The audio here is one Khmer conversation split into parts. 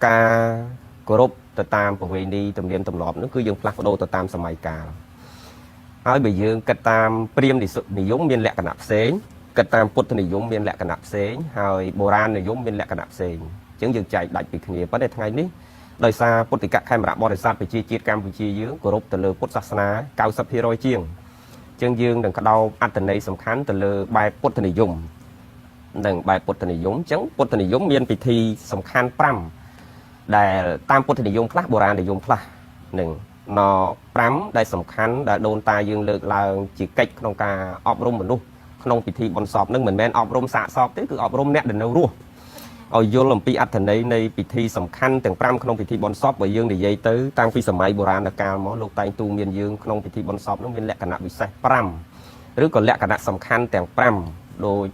ការគោរពទៅតាមប្រវេណីទំនៀមទម្លាប់នោះគឺយើងផ្លាស់ប្ដូរទៅតាមសម័យកាលហើយបើយើងគិតតាមព្រាហ្មណ៍និយមមានលក្ខណៈផ្សេងគិតតាមពុទ្ធនិយមមានលក្ខណៈផ្សេងហើយបុរាណនិយមមានលក្ខណៈផ្សេងអញ្ចឹងយើងចែកដាច់ពីគ្នាប៉ុន្តែថ្ងៃនេះដោយសារពុទ្ធិកខេមរៈបរិស័ទប្រជាជាតិកម្ពុជាយើងគោរពទៅលើពុទ្ធសាសនា90%ជាងអញ្ចឹងយើងនឹងក្តោបអត្ថន័យសំខាន់ទៅលើបែបពុទ្ធនិយមនិងបែបពុទ្ធនិយមអញ្ចឹងពុទ្ធនិយមមានពិធីសំខាន់5ដែលតាមពុទ្ធនិយមខ្លះបុរាណនិយមខ្លះនឹងណ5ដែលសំខាន់ដែលដូនតាយើងលើកឡើងជាកិច្ចក្នុងការអប់រំមនុស្សក្នុងពិធីបុណ្យសពនឹងមិនមែនអប់រំសាកសពទេគឺអប់រំអ្នកដែលនៅរស់ឲ្យយល់អំពីអត្ថន័យនៃពិធីសំខាន់ទាំង5ក្នុងពិធីបុណ្យសពបើយើងនិយាយទៅតាំងពីសម័យបុរាណកាលមកលោកតែងទូមានយើងក្នុងពិធីបុណ្យសពនោះមានលក្ខណៈពិសេស5ឬក៏លក្ខណៈសំខាន់ទាំង5ដោយ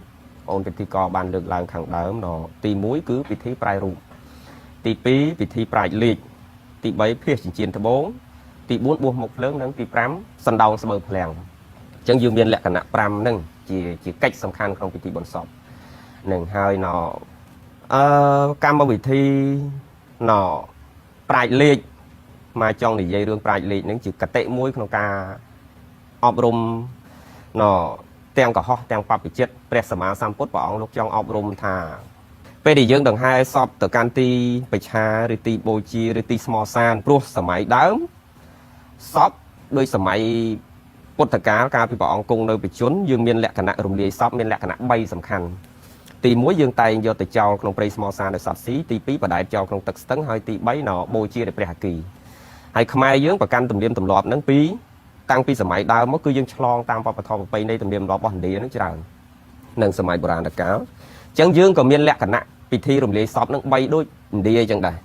អូនពិធីករបានលើកឡើងខាងដើមណទី1គឺពិធីប្រែរូបទី2ពិធីប្រាជ្ញលេខទី3ភាសចិញ្ចៀនត្បូងទី4បួសមុខភ្លើងនិងទី5សណ្ដោងស្បូវភ្លាំងអញ្ចឹងយើងមានលក្ខណៈ5ហ្នឹងជាកិច្ចសំខាន់ក្នុងពិធីបុណ្យសពនឹងហើយណអឺកម្មវិធីណប្រាជ្ញលេខមកចង់និយាយរឿងប្រាជ្ញលេខហ្នឹងជាកតិមួយក្នុងការអប់រំណទាំងកុហកទាំងបព្វជិតព្រះសម្មាសម្ពុទ្ធព្រះអង្គលោកចង់អប់រំថាពេលដែលយើងដង្ហែសពទៅកាន់ទីបច្ឆាឬទីបូជាឬទីស្មសានព្រោះសម័យដើមសពដោយសម័យពុទ្ធកាលកាលពីព្រះអង្គគង់នៅបច្ចុប្បន្នយើងមានលក្ខណៈរំលាយសពមានលក្ខណៈ3សំខាន់ទី1យើងតែងយកទៅចោលក្នុងព្រៃស្មសានដោយសត្វស៊ីទី2បដែតចោលក្នុងទឹកស្ទឹងហើយទី3ណបូជាដោយព្រះអគីហើយខ្មែរយើងប្រកាន់ទំនៀមទម្លាប់ហ្នឹងពីតាំងពីសម័យដើមមកគឺយើងឆ្លងតាមវប្បធម៌ប្រពៃណីទំនៀមទម្លាប់របស់ឥណ្ឌាហ្នឹងច្រើននិងសម័យបុរាណកាលអញ្ចឹងយើងក៏មានលក្ខណៈពិធីរំលាយសពហ្នឹង3ដូចឥណ្ឌាអញ្ចឹងដែរ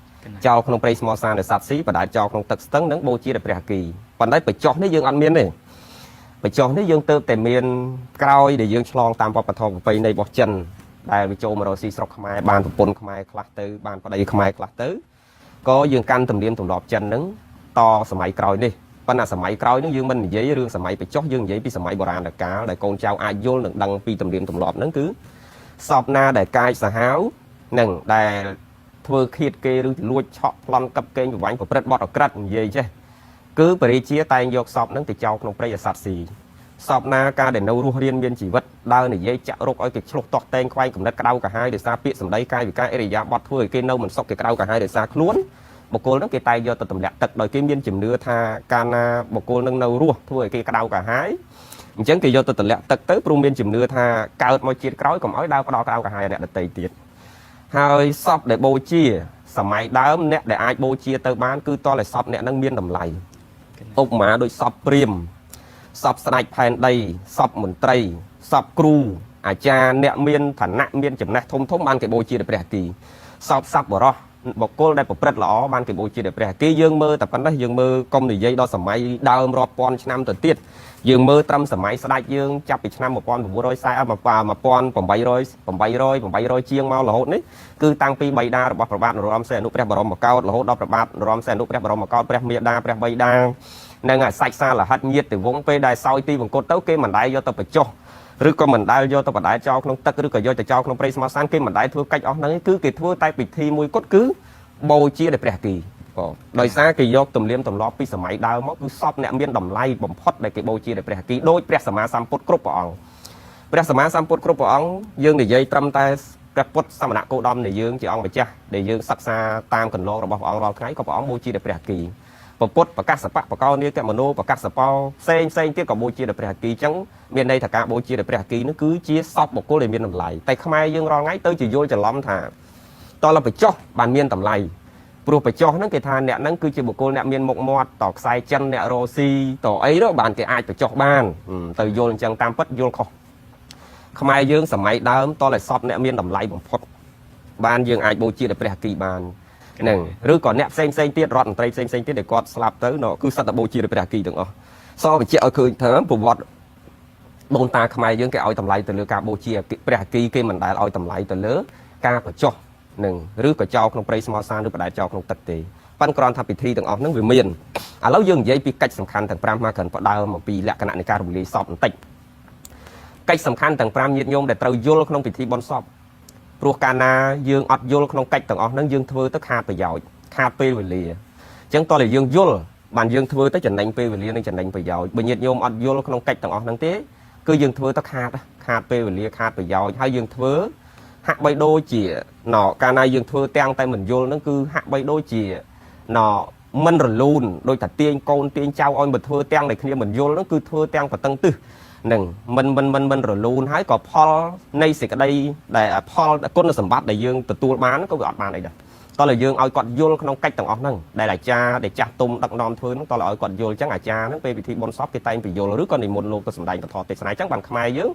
ចោលក្នុងព្រៃស្មសានដោយសត្វស៊ីបដែតចោលក្នុងទឹកស្ទឹងនិងបូជាដោយព្រះអគីប៉ុន្តែបញ្ចុះនេះយើងអត់មានទេបញ្ចុះនេះយើងទៅតែមានក្រោយដែលយើងឆ្លងតាមវប្បធម៌ប្រពៃណីរបស់ចិនដែលវាចូលមករកស៊ីស្រុកខ្មែរបានប្រពន្ធខ្មែរខ្លះទៅបានប្តីខ្មែរខ្លះទៅក៏យើងកាន់ទំនៀមទម្លាប់ចិនហ្នឹងតសម័យក្រោយនេះប៉ុន្តែសម័យក្រោយហ្នឹងយើងមិននិយាយរឿងសម័យបញ្ចុះយើងនិយាយពីសម័យបុរាណកាលដែលកូនចៅអាចយល់និងដឹងពីទំនៀមទម្លាប់ហ្នឹងគឺសពណាដែលកាចសាហាវនិងដែលធ្វើឃាតគេឬលួចឆក់ប្លន់កឹបកេងប្រវាញ់ប្រព្រឹត្តបទអក្រិតនិយាយចេះគឺបរិជាតែងយកសពហ្នឹងទៅចោលក្នុងព្រៃអសត្វស៊ីសពណាការដែលនៅរស់រានមានជីវិតដើរនិយាយចាក់រុកឲ្យគេឆ្លុះតោះតែងខ្វែងកំណត់ក្តៅកាហាយដោយសារពាក្យសម្ដីកាយវិការអរិយាបថធ្វើឲ្យគេនៅមិនសុខគេក្តៅកាហាយដោយសារខ្លួនបុគ្គលហ្នឹងគេតែងយកទៅទម្លាក់ទឹកដោយគេមានជំនឿថាកាលណាបុគ្គលហ្នឹងនៅរស់ធ្វើឲ្យគេក្តៅកាហាយអញ្ចឹងគេយកទៅទម្លាក់ទឹកទៅព្រោះមានជំនឿថាកើតមកជាតិក្រោយកុំឲ្យដើរផ្ដល់ក្តៅកាហាយអ្នកដទៃទៀតហើយសពដែលបូជាសម័យដើមអ្នកដែលអាចបូជាទៅបានគឺតលតែសពអ្នកហ្នឹងមានតម្លៃឧបមាដូចសពព្រាហ្មណ៍សពស្ដេចផែនដីសពមន្ត្រីសពគ្រូអាចារ្យអ្នកមានឋានៈមានចំណេះធំធំបានគេបូជាដោយព្រះអគីសពសពបរោះបុគ្គលដែលប្រព្រឹត្តល្អបានគេបូជាដោយព្រះអគីយើងមើលតែប៉ុណ្ណេះយើងមើលកុំនិយាយដល់សម័យដើមរាប់ពាន់ឆ្នាំទៅទៀតយើងមើលត្រឹមសម័យស្ដេចយើងចាប់ពីឆ្នាំ1940 1800 800 800ជាងមករហូតនេះគឺតាំងពីបិតារបស់ព្រះបាទនរោត្តមសីហនុព្រះបរមកោដ្ឋរហូតដល់ព្រះបាទនរោត្តមសីហនុព្រះបរមកោដ្ឋព្រះមាតាព្រះបិតានិងអាសាច់សាលហិតញាតិវង្សពេលដែលសោយទីវង្គតទៅគេមិនដែលយកទៅបញ្ចុះឬក៏មិនដែលយកទៅបដែតចោលក្នុងទឹកឬក៏យកទៅចោលក្នុងព្រៃស្មោះសានគេមិនដែលធ្វើកិច្ចអស់ហ្នឹងគឺគេធ្វើតែពិធីមួយគត់គឺបូជាដោយព្រះអគីបងដោយសារគេយកទំនៀមទម្លាប់ពីសម័យដើមមកគឺសពអ្នកមានតម្លៃបំផុតដែលគេបូជាដោយព្រះអគីដោយព្រះសម្មាសម្ពុទ្ធគ្រប់ព្រះអង្គព្រះសម្មាសម្ពុទ្ធគ្រប់ព្រះអង្គយើងនិយាយត្រឹមតែព្រះពុទ្ធសមណគោតមនៃយើងជាអង្គម្ចាស់ដែលយើងសិក្សាតាមកន្លងរបស់ព្រះអង្គរាល់ថ្ងៃក៏ព្រះអង្គបូជាដោយព្រះអគីពពុទ្ធប្រកាសបៈបកោនាគមនោប្រកាសបោផ្សេងផ្សេងទៀតក៏បូជាដោយព្រះអគីអញ្ចឹងមានន័យថាការបូជាដោយព្រះអគីនោះគឺជាសពបុគ្គលដែលមានតម្លៃតែខ្មែរយើងរាល់ថ្ងៃទៅជាយល់ច្រឡំថាតលបញ្ចុះបានមានតម្លៃព្រោះបញ្ចុះហ្នឹងគេថាអ្នកហ្នឹងគឺជាបុគ្គលអ្នកមានមុខមាត់តខ្សែចិនអ្នករ៉ូស៊ីតអីទៅបានគេអាចបញ្ចុះបានទៅយល់អញ្ចឹងតាមពិតយល់ខុសខ្មែរយើងសម័យដើមតលតែសពអ្នកមានតម្លៃបំផុតបានយើងអាចបូជាដោយព្រះអគីបានហ្នឹងឬក៏អ្នកផ្សេងផ្សេងទៀតរដ្ឋមន្ត្រីផ្សេងផ្សេងទៀតដែលគាត់ស្លាប់ទៅគឺសត្វតែបូជាដោយព្រះអគីទាំងអស់សបញ្ជាក់ឲ្យឃើញថាប្រវត្តិដូនតាខ្មែរយើងគេឲ្យតម្លៃទៅលើការបូជាព្រះអគីគេមិនដែលឲ្យតម្លៃទៅលើការបញ្ចុះនឹងឬក៏ចោលក្នុងព្រៃស្មោះសានឬបដែតចោលក្នុងទឹកទេប៉ិនគ្រាន់ថាពិធីទាំងអស់ហ្នឹងវាមានឥឡូវយើងនិយាយពីកិច្ចសំខាន់ទាំង5មកគ្រាន់ផ្ដើមអំពីលក្ខណៈនៃការរំលាយសពបន្តិចកិច្ចសំខាន់ទាំង5ញាតិញោមដែលត្រូវយល់ក្នុងពិធីបុណ្យសព ព្រោះកាលណាយើងអត់យល់ក្នុងកិច្ចទាំងអស់ហ្នឹងយើងធ្វើទៅខាតប្រយោជន៍ខាតពេលវេលាអញ្ចឹងតោះតែយើងយល់បានយើងធ្វើទៅចំណេញពេលវេលានិងចំណេញប្រយោជន៍បើញាតិញោមអត់យល់ក្នុងកិច្ចទាំងអស់ហ្នឹងទេគឺយើងធ្វើទៅខាតខាតពេលវេលាខាតប្រយោជន៍ហើយយើងធ្វើហាក់បីដូចជាណកាលណាយើងធ្វើទាំងតែមិនយល់ហ្នឹងគឺហាក់បីដូចជាណមិនរលូនដូចតែទាញកូនទាញចៅឲ្យមកធ្វើទាំងដែលគ្នាមិនយល់ហ្នឹងគឺធ្វើទាំងបតឹងទឹះនឹងមិនមិនមិនមិនរលូនហើយក៏ផលនៃសេចក្តីដែលផលគុណសម្បត្តិដែលយើងទទួលបានក៏វាអត់បានអីដែរតោះតែយើងឲ្យគាត់យល់ក្នុងកិច្ចទាំងអស់ហ្នឹងដែលអាចារ្យដែលចាស់ទុំដឹកនាំធ្វើហ្នឹងតោះឲ្យគាត់យល់អញ្ចឹងអាចារ្យហ្នឹងពេលពិធីបុណ្យសពគេតែងពយល់ឬក៏និមន្តលោកទៅសម្ដែងពធទេសនាអញ្ចឹងបានខ្មែរយើង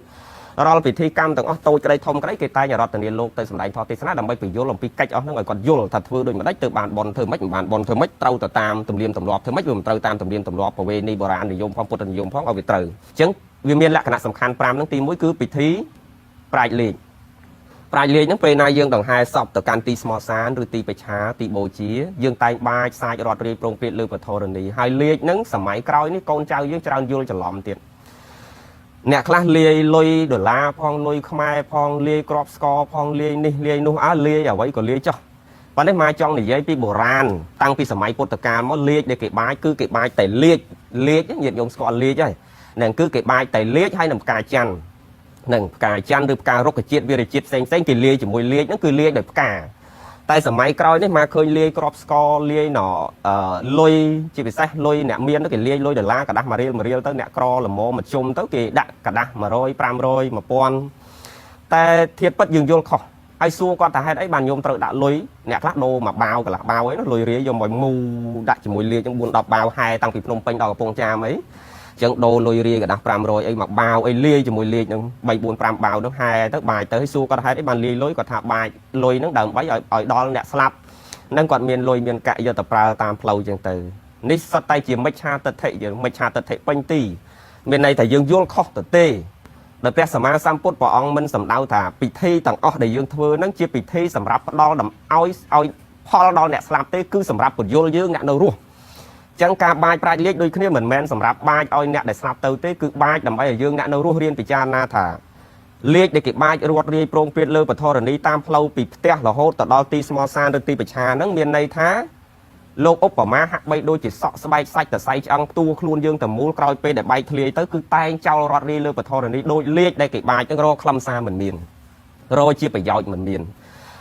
រាល់ពិធីកម្មទាំងអស់តូចក្តីធំក្តីគេតែងរតនាលោកទៅសម្ដែងធម៌ទេសនាដើម្បីពយល់អំពីកិច្ចអស់ហ្នឹងឲ្យគាត់យល់ថាធ្វើដូចម្ដេចទៅបានបុណ្យធ្វើម៉េចមិនបានបុណ្យធ្វើម៉េចត្រូវទៅតាមទំនៀមទម្លាប់ធ្វើម៉េចវាមិនត្រូវតាមទំនៀមទម្លាប់ប្រវេណីបុរាណនិយមផងពុទ្ធនិយមផងឲ្យវាត្រូវអញ្ចឹងវាមានលក្ខណៈសំខាន់5ហ្នឹងទី1គឺពិធីប្រាជ្ញលេខប្រាជ្ញលេខហ្នឹងពេលណាយើងដង្ហែសពទៅកាន់ទីស្មោសានឬទីបច្ឆាទីបូជាយើងតែងបាចសាចរត់រាយប្រងព្រាតលើពធរនីហើយលេខហ្នឹងសម័យក្រោយនេះកូនចៅយើងច្រើនយល់ច្រឡំទៀតអ្នកខ្លះលាយលុយដុល្លារផងលុយខ្មែរផងលាយក្របស្ករផងលាយនេះលាយនោះអើលាយអ្វីក៏លាយចុះប៉ុន្តែមកចង់និយាយពីបុរាណតាំងពីសម័យពុទ្ធកាលមកលាយដែលគេបាចគឺគេបាចតែលាយលាយញាតិញោមស្គាល់លាយហើយនឹងគឺគេបាចតែលាយហើយនឹងផ្កាច័ន្ទនឹងផ្កាច័ន្ទឬផ្ការុក្ខជាតិវីរជាតិផ្សេងផ្សេងគេលាយជាមួយលាយហ្នឹងគឺលាយដោយផ្កាតែសម័យក្រោយនេះមកឃើញលាយក្របស្ករលាយណលុយជាពិសេសលុយអ្នកមានទៅគេលាយលុយដុល្លារกระดาษ1រៀល1រៀលទៅអ្នកក្រល្មមមធ្យមទៅគេដាក់กระดาษ100 500 1000តែធៀបពិតយើងយល់ខុសហើយសួរគាត់ថាហេតុអីបានញោមត្រូវដាក់លុយអ្នកខ្លះដូរមួយបាវកន្លះបាវអីនោះលុយរាយយកមកមូដាក់ជាមួយលាយចឹង4 10បាវហែតាំងពីភ្នំពេញដល់កំពង់ចាមអីចឹងដូរលុយរាយកដាស់500អីមកបាវអីលាយជាមួយលាយនឹង3 4 5បាវនឹងហែទៅបាយទៅឲ្យសួរគាត់ហេតុអីបានលាយលុយគាត់ថាបាយលុយនឹងដើម្បីឲ្យឲ្យដល់អ្នកស្លាប់នឹងគាត់មានលុយមានកាក់យកទៅប្រើតាមផ្លូវចឹងទៅនេះសុទ្ធតែជាមិច្ឆាទិដ្ឋិយើងមិច្ឆាទិដ្ឋិពេញទីមានន័យថាយើងយល់ខុសទៅទេដោយព្រះសម្មាសម្ពុទ្ធព្រះអង្គមិនសម្ដៅថាពិធីទាំងអស់ដែលយើងធ្វើហ្នឹងជាពិធីសម្រាប់ផ្ដល់ឲ្យឲ្យផលដល់អ្នកស្លាប់ទេគឺសម្រាប់ពយល់យើងអ្នកនៅរស់ចឹងការបាចប្រាជ្ញលេខដូចគ្នាមិនមែនសម្រាប់បាចឲ្យអ្នកដែលស្លាប់ទៅទេគឺបាចដើម្បីឲ្យយើងអ្នកនៅរស់រៀនពិចារណាថាលេខដែលគេបាចរត់រាយប្រងព្រាតលើពធរនីតាមផ្លូវពីផ្ទះរហូតទៅដល់ទីស្មោសានឬទីប្រឆាហ្នឹងមានន័យថាលោកឧបមាហាក់បីដូចជាសក់ស្បែកសាច់តសៃឆ្អឹងផ្ទួខ្លួនយើងតែមូលក្រោយពេលដែលបែកធ្លាយទៅគឺតែងចោលរត់រាយលើពធរនីដូចលេខដែលគេបាចហ្នឹងរកខ្លឹមសារមិនមានរកជាប្រយោជន៍មិនមាន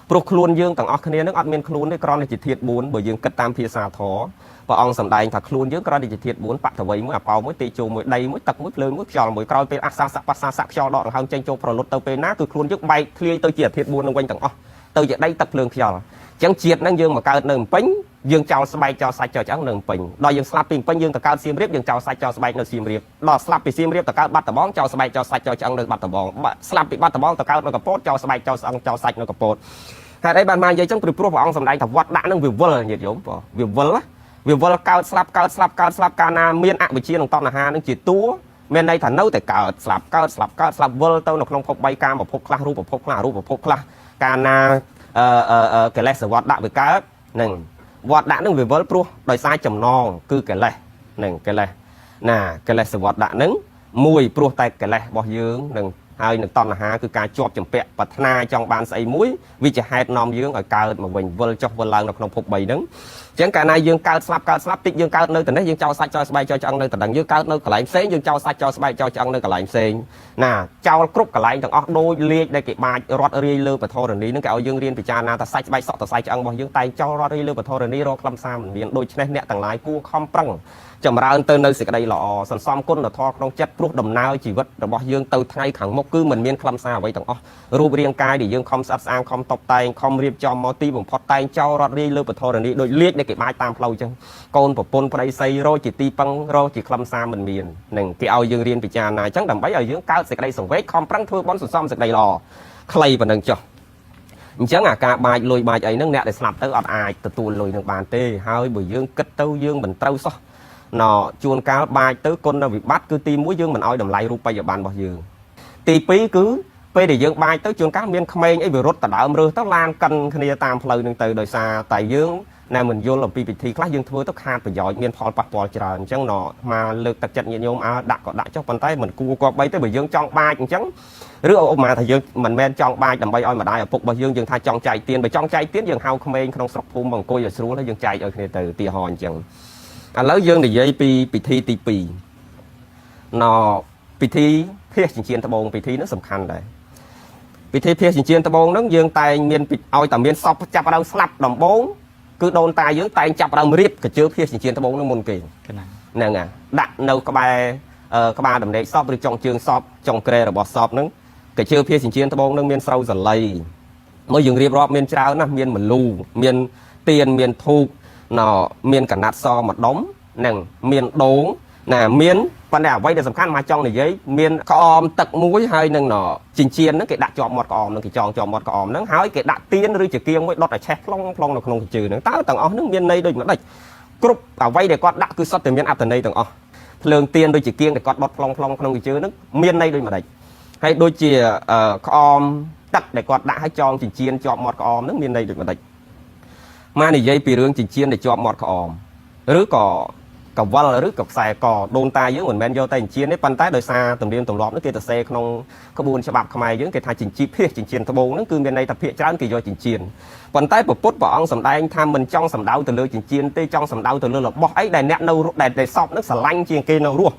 ព្រោះខ្លួនយើងទាំងអស់គ្នានឹងអត់មានខ្លួនទេគ្រាន់តែជាធាតុ4បើយើងគិតតាមភាសាធម៌ព្រះអង្គសម្ដែងថាខ្លួនយើងគ្រាន់តែជាធាតុ4បតវីមួយអបោមួយទេជោមួយដីមួយទឹកមួយភ្លើងមួយខ្យល់មួយក្រោយពេលអសាសៈបសាសៈខ្យល់ដកដង្ហើមចេញចូលប្រលត់ទៅពេលណាគឺខ្លួនយើងបែកធ្លាយទៅជាធាតុ4នឹងវិញទាំងអស់ទៅជាដីទឹកភ្លើងខ្យល់អញ្ចឹងជាតិហ្នឹងយើងមកកើតនៅភ្នំពេញយើងចោលស្បែកចោលសាច់ចោលឆ្អឹងនៅភ្នំពេញដល់យើងស្លាប់ពីភ្នំពេញយើងទៅកើតសៀមរាបយើងចោលសាច់ចោលស្បែកនៅសៀមរាបដល់ស្លាប់ពីសៀមរាបទៅកើតបាត់ដំបងចោលស្បែកចោលសាច់ចោលឆ្អឹងនៅបាត់ដំបងស្លាប់ពីបាត់ដំបងទៅកើតនៅកពតចោលស្បែកចោលស្អឹងចោលសាច់នៅកពតហេតុអីបានមកនិយាយចឹងព្រោះព្រះអង្គសម្ដែងថាវត្តដាក់នឹងវាវិលញាតិញោមបងវាវិលវាវិលកើតស្លាប់កើតស្លាប់កើតស្លាប់កាលណាមានអវិជ្ជានិងតណ្ហានឹងជាតួមានន័យថានៅតែកើតស្លាប់កើតស្លាប់កើតស្លាប់វិលទៅនៅក្នុងភព3កាមភពខ្លះរូបភពខ្លះរូបភពខ្លះកាលណាកិលេសវត្តដាក់វាកើតនឹងវត្តដាក់នឹងវាវិលព្រោះដោយសារចំណងគឺកិលេសនឹងកិលេសណាកិលេសវត្តដាក់នឹងមួយព្រោះតែកិលេសរបស់យើងនឹងហើយនឹងតណ្ហាគឺការជាប់ចម្ពាក់ប្រាថ្នាចង់បានស្អីមួយវាជាហេតុនាំយើងឲ្យកើតមកវិញវិលចុះវិលឡើងនៅក្នុងភព3ហ្នឹងអញ្ចឹងកាលណាយើងកើតស្លាប់កើតស្លាប់តិចយើងកើតនៅទៅនេះយើងចោលសាច់ចោលស្បែកចោលឆ្អឹងនៅតដឹងយើងកើតនៅកន្លែងផ្សេងយើងចោលសាច់ចោលស្បែកចោលឆ្អឹងនៅកន្លែងផ្សេងណាចោលគ្រប់កន្លែងទាំងអស់ដូចលាជដែលគេបាចរត់រាយលើពធរនីហ្នឹងគេឲ្យយើងរៀនពិចារណាថាសាច់ស្បែកសក់តសៃឆ្អឹងរបស់យើងតែងចោលរត់រាយលើពធរនីរកខ្លឹមសារមិនមានដូច្នេះអ្នកទាំងឡាយគួរខំប្រឹងចម្រើនទៅនៅសេចក្តីល្អសន្សំគុណធម៌ក្នុងចិត្តព្រោះដំណើរជីវិតរបស់យើងទៅថ្ងៃខាងមុខគឺមិនមានខ្លឹមសារអ្វីទាំងអស់រូបរាងកាយដែលយើងខំស្អាតស្អាងខំតុបតែងខំរៀបចំមកទីបំផុតតែងចោលរត់រាយលើពធរនីដូចលាជដែលគេបាចតាមផ្លូវចឹងកូនប្រពន្ធប្តីសីរកជាទីពឹងរកជាខ្លឹមសារមិនមាននឹងគេឲ្យយើងរៀនពិចារណាចឹងដើម្បីឲ្យយើងកើតសេចក្តីសង្វេគខំប្រឹងធ្វើបុណ្យសន្សំសេចក្តីល្អខ្លីប៉ុណ្ណឹងចុះអញ្ចឹងអាការបាចលុយបាចអីហ្នឹងអ្នកដែលស្លាប់ទៅអត់អាចទទួលលុយនឹងបានទេហើយបើយើងគិតទៅយើងមិនត្រូវសោះណជួនកាលបាចទៅគុណវិបត្តិគឺទី1យើងមិនឲ្យតម្លៃរូបិយប័ណ្ណរបស់យើងទី2គឺពេលដែលយើងបាចទៅជួនកាលមានក្មេងអីវារត់ដដើមរើសទៅឡានកិនគ្នាតាមផ្លូវនឹងទៅដោយសារតែយើង ណាមិនយល់អំពីពិធីខ្លះយើងធ្វើទៅខាតប្រយោជន៍មានផលប៉ះពាល់ច្រើនអញ្ចឹងណមកលើកទឹកចិត្តញាតិញោមអើដាក់ក៏ដាក់ចុះប៉ុន្តែមិនគួរគប្បីទេបើយើងចង់បាចអញ្ចឹងឬឧបមាថាយើងមិនមែនចង់បាចដើម្បីឲ្យម្ដាយឪពុករបស់យើងយើងថាចង់ចែកទៀនបើចង់ចែកទៀនយើងហៅក្មេងក្នុងស្រុកភូមិមកអង្គុយឲ្យស្រួលហើយយើងចែកឲ្យគ្នាទៅឧទាហរណ៍អញ្ចឹងឥឡូវយើងនិយាយពីពិធីទី2ណពិធីភៀសចិញ្ចៀនត្បូងពិធីនោះសំខាន់ដែរពិធីភៀសចិញ្ចៀនត្បូងហ្នឹងយើងតែងមានឲ្យតែមានសពចាប់ដើមស្លាប់ដំបូងគឺដូនតាយើងតែងចាប់ដើមរៀបកជើភៀសចិញ្ចៀនត្បូងហ្នឹងមុនគេ កណា ហ្នឹងហើយដាក់នៅក្បែរក្បាលដំណេកសពឬចុងជើងសពចុងក្រែរបស់សពហ្នឹងកជើភៀសចិញ្ចៀនត្បូងហ្នឹងមានស្រូវសលៃមកយើងរៀបរាប់មានច្រើនណាស់មានមលូមានទៀនមានធូបណមានកណាត់សម្ដុំហ្នឹងមានដូងណាមានប៉ុន្តែអ្វីដែលសំខាន់មកចង់និយាយមានក្អមទឹកមួយហើយនឹងណចិញ្ចៀនហ្នឹងគេដាក់ជាប់មាត់ក្អមហ្នឹងគេចងជាប់មាត់ក្អមហ្នឹងហើយគេដាក់ទៀនឬជាគៀងមួយដុតឲ្យឆេះផ្លុងផ្លុងនៅក្នុងកញ្ជើហ្នឹងតើទាំងអស់ហ្នឹងមានន័យដូចម្ដេចគ្រប់អ្វីដែលគាត់ដាក់គឺសុទ្ធតែមានអត្ថន័យទាំងអស់ភ្លើងទៀនដូចជាគៀងដែលគាត់ដុតផ្លុងផ្លុងក្នុងកញ្ជើហ្នឹងមានន័យដូចម្ដេចហើយដូចជាក្អមទឹកដែលគាត់ដាក់ឲ្យចងចិញ្ចៀនជាប់មាត់ក្អមហ្នឹងមានន័យដូចម្ដេចមកនិយាយពីរឿងចិញ្ចៀនដែលជាប់មាត់ក្អមឬក៏កវលឬក៏ខ្សែកដូនតាយើងមិនមែនយកតែចិញ្ចៀនទេប៉ុន្តែដោយសារទំនៀមទម្លាប់នោះគេទៅសេក្នុងក្បួនច្បាប់ខ្មែរយើងគេថាចិញ្ចៀនភៀសចិញ្ចៀនត្បូងហ្នឹងគឺមានន័យថាភាកច្រើនគេយកចិញ្ចៀនប៉ុន្តែពពុទ្ធព្រះអង្គសម្ដែងថាមិនចង់សំដៅទៅលើចិញ្ចៀនទេចង់សំដៅទៅលើរបស់អីដែលអ្នកនៅដែលសពហ្នឹងស្រឡាញ់ជាងគេនៅរស់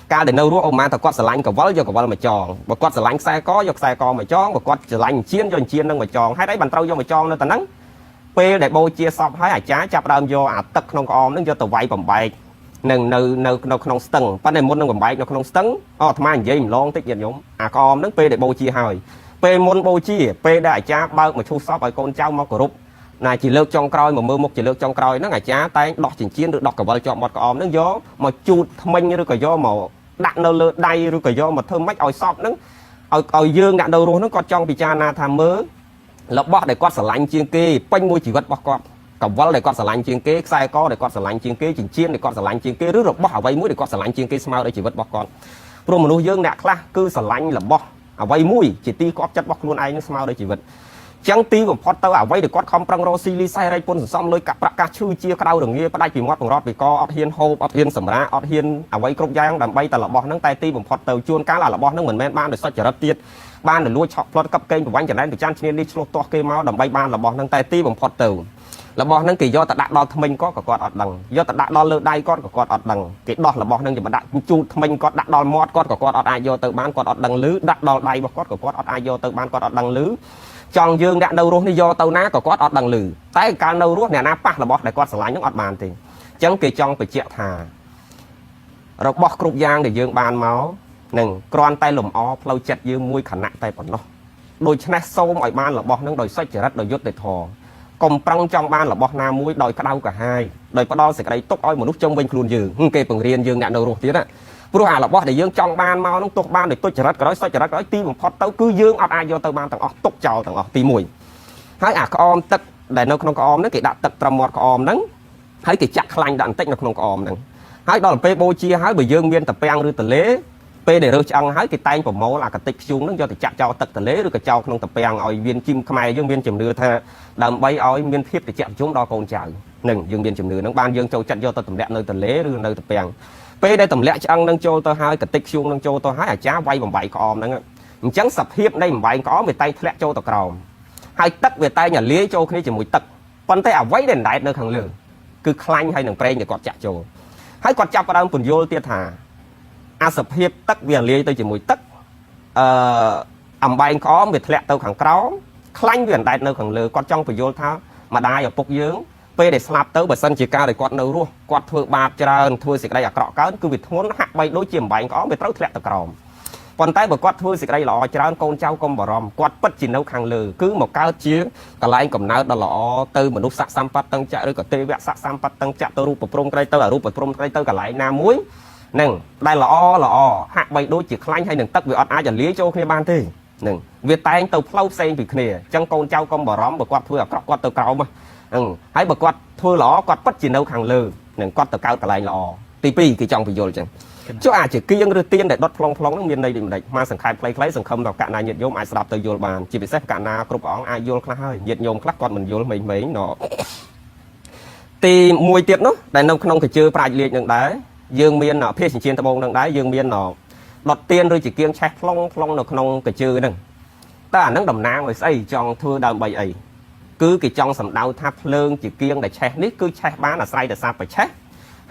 កាលដែលនៅរស់អូម៉ាតើគាត់ស្រឡាញ់កវលយកកវលមកចងបើគាត់ស្រឡាញ់ខ្សែកយកខ្សែកមកចងបើគាត់ស្រឡាញ់ចិញ្ចៀនយកចិញ្ចៀននឹងមកចងហេតុអីបានត្រូវយកមកចងនៅតែហ្នឹងពេលដែលបូជាសពហើយអាចារ្យចាប់ដើមយកអាទឹកក្នុងក្អមនឹងយកទៅវាយបំបែកនឹងនៅនៅនៅក្នុងស្ទឹងប៉ុន្តែមុននឹងបំបែកនៅក្នុងស្ទឹងអូអាត្មានិយាយម្លងតិចញាតិញោមអាក្អមនឹងពេលដែលបូជាហើយពេលមុនបូជាពេលដែលអាចារ្យបើកមឈូសសពឲ្យកូនចៅមកគោរពណាជាលើកចុងក្រោយមកមើលមុខជាលើកចុងក្រោយហ្នឹងអាចារ្យតែងដោះចិញ្ចៀនឬដោះកវលជាប់មាត់ក្អមហ្នឹងយកមកជូតថ្មិញឬក៏យកមកដាក់នៅលើដៃឬក៏យកមកធ្វើម៉េចឲ្យសពហ្នឹងឲ្យយើងអ្នកនៅរស់ហ្នឹងគាត់ចង់ពិចារណាថាមើលរបស់ដែលគាត់ស្រឡាញ់ជាងគេពេញមួយជីវិតរបស់គាត់កវលដែលគាត់ស្រឡាញ់ជាងគេខ្សែកដែលគាត់ស្រឡាញ់ជាងគេចិញ្ចៀនដែលគាត់ស្រឡាញ់ជាងគេឬរបស់អ្វីមួយដែលគាត់ស្រឡាញ់ជាងគេស្មើដោយជីវិតរបស់គាត់ព្រោះមនុស្សយើងអ្នកខ្លះគឺស្រឡាញ់របស់អ្វីមួយជាទីគាប់ចិត្តរបស់ខ្លួនឯងនឹងស្មើដោយជីវិតចឹងទីបំផុតទៅអ្វីដែលគាត់ខំប្រឹងរកស៊ីលីសែរែកពុនសន្សំលុយកាក់ប្រាក់កាសឈឺជាក្តៅរងាផ្ដាច់ពីមាត់បង្រត់ពីកអត់ហ៊ានហូបអត់ហ៊ានសម្រាកអត់ហ៊ានអ្វីគ្រប់យ៉ាងដើម្បីតែរបស់ហ្នឹងតែទីបំផុតទៅជួនកាលអារបស់ហ្នឹងមិនមែនបានដោយសុចរិតទៀតបានទៅលួចឆក់ផ្លត់កັບកេងប្រវាញ់ចំណែនប្រច័នឈ្នានីសឆ្លោះទាស់គេមកដើម្បីបានរបស់ហ្នឹងតែទីបំផុតទៅរបស់ហ្នឹងគេយកទៅដាក់ដល់ថ្មិញគាត់ក៏គាត់អត់ដឹងយកទៅដាក់ដល់លើដៃគាត់ក៏គាត់អត់ដឹងគេដោះរបស់ហ្នឹងគេមកដាក់ជូតថ្មិញគាត់ដាក់ដល់មាត់គាត់ក៏គាត់អត់អាចយកទៅបានគាត់អត់ដឹងឮដាក់ដល់ដៃរបស់គាត់ក៏គាត់អត់អាចយកទៅបានគាត់អត់ដឹងឮចង់យើងអ្នកនៅរស់នេះយកទៅណាក៏គាត់អត់ដឹងឮតែកាលនៅរស់អ្នកណាប៉ះរបស់ដែលគាត់ស្រឡាញ់ហ្នឹងអត់បានទេអញ្ចឹងគេចង់បញ្ជាក់ថារបស់គ្រប់យ៉ាងដែលយើងបានមកនឹងគ្រាន់តែលំអផ្លូវចិត្តយើងមួយខណៈតែប៉ុណ្ណោះដូច្នេះសូមឲ្យបានរបស់នឹងដោយសុចរិតដោយយុត្តិធម៌កុំប្រឹងចង់បានរបស់ណាមួយដោយក្តៅក្រហាយដោយផ្ដល់សេចក្តីទុកឲ្យមនុស្សជុំវិញខ្លួនយើងគេបង្រៀនយើងអ្នកនៅរស់ទៀតណាព្រោះអារបស់ដែលយើងចង់បានមកនឹងទុកបានដោយទុច្ចរិតក៏ដោយសុចរិតក៏ដោយទីបំផុតទៅគឺយើងអត់អាចយកទៅបានទាំងអស់ទុកចោលទាំងអស់ទី1ហើយអាក្អមទឹកដែលនៅក្នុងក្អមហ្នឹងគេដាក់ទឹកត្រឹមមាត់ក្អមហ្នឹងហើយគេចាក់ខ្លាញ់ដាក់បន្តិចនៅក្នុងក្អមហ្នឹងហើយដល់ពេលបូជាហើយបើយើងមានតាពាំងឬទលេពេលដែលរើសឆ្អឹងហើយគេតែងប្រមូលអាកតិចខ្ជុងហ្នឹងយកទៅចាក់ចោលទឹកទលេឬក៏ចោលក្នុងតាពាំងឲ្យមានជីមខ្មែរយើងមានជំនឿថាដើម្បីឲ្យមានភាពត្រជាក់ត្រជុំដល់កូនចៅនឹងយើងមានជំនឿហ្នឹងបានយើងចូលចិត្តយកទៅទម្លាក់នៅទលេឬនៅតាពាំងពេលដែលទម្លាក់ឆ្អឹងនឹងចូលទៅហើយកតិចខ្ជុងនឹងចូលទៅហើយអាចារ្យវាយបំបីក្អមហ្នឹងអញ្ចឹងសភាពនៃបំបីក្អមវាតែងធ្លាក់ចូលទៅក្រោមហើយទឹកវាតែងរលាយចូលគ្នាជាមួយទឹកប៉ុន្តែអ្វីដែលដែតនៅខាងលើគឺខ្លាញ់ហើយនឹងប្រេងដែលគាត់ចាក់ចូលហើយគាត់ចាប់ផ្ដើមពន្យល់ទៀតថាអាសភាពទឹកវាលាយទៅជាមួយទឹកអឺអំបែងក្អមវាធ្លាក់ទៅខាងក្រោមខ្លាញ់វាអណ្ដែតនៅខាងលើគាត់ចង់ពន្យល់ថាម្ដាយឪពុកយើងពេលដែលស្លាប់ទៅបើសិនជាការដែលគាត់នៅរស់គាត់ធ្វើបាបច្រើនធ្វើសេចក្តីអាក្រក់កើនគឺវាធ្ងន់ហាក់បីដូចជាអំបែងក្អមវាត្រូវធ្លាក់ទៅក្រោមប៉ុន្តែបើគាត់ធ្វើសេចក្តីល្អច្រើនកូនចៅកុំបារម្ភគាត់ពិតជានៅខាងលើគឺមកកើតជាកន្លែងកំណើតដ៏ល្អទៅមនុស្សស័កសម្បត្តិតឹងចៈឬក៏ទេវៈស័កសម្បត្តិតឹងចៈទៅរូបព្រំក្រីទៅអរូបព្រំក្រីទៅកន្លែងណាមួយនឹងដែលល្អល្អហាក់បីដូចជាខ្លាញ់ហើយនឹងទឹកវាអត់អាចរលាយចូលគ្នាបានទេនឹងវាតែងទៅផ្លូវផ្សេងពីគ្នាអញ្ចឹងកូនចៅកុំបារម្ភបើគាត់ធ្វើអាក្រក់គាត់ទៅក្រោមហ្នឹងហើយបើគាត់ធ្វើល្អគាត់ពិតជានៅខាងលើនឹងគាត់ទៅកើតកន្លែងល្អទី2គេចង់បញ្យល់អញ្ចឹងចុះអាចជាគៀងឬទៀនដែលដុតផ្លុងផ្លុងហ្នឹងមានន័យដូចម្ដេចមកសង្ខេបខ្លីៗសង្ឃឹមដល់កណ្ណាញាតិញោមអាចស្ដាប់ទៅយល់បានជាពិសេសកណ្ណាគ្រប់ព្រះអង្គអាចយល់ខ្លះហើយញាតិញោមខ្លះគាត់មិនយល់មេងៗណ ទី1ទៀតនោះដែលនៅក្នុងកជើប្រាជ្ញលាជនឹងដែរយើងមានភាសចិញ្ចៀនត្បូងនឹងដែរយើងមានដុតទៀនឬជាគៀងឆេះផ្លុងផ្លុងនៅក្នុងកជើហ្នឹងតើអាហ្នឹងតំណាងឲ្យស្អីចង់ធ្វើដើម្បីអីគឺគេចង់សម្ដៅថាភ្លើងជាគៀងដែលឆេះនេះគឺឆេះបានអាស្រ័យដោយសារបច្ឆេះ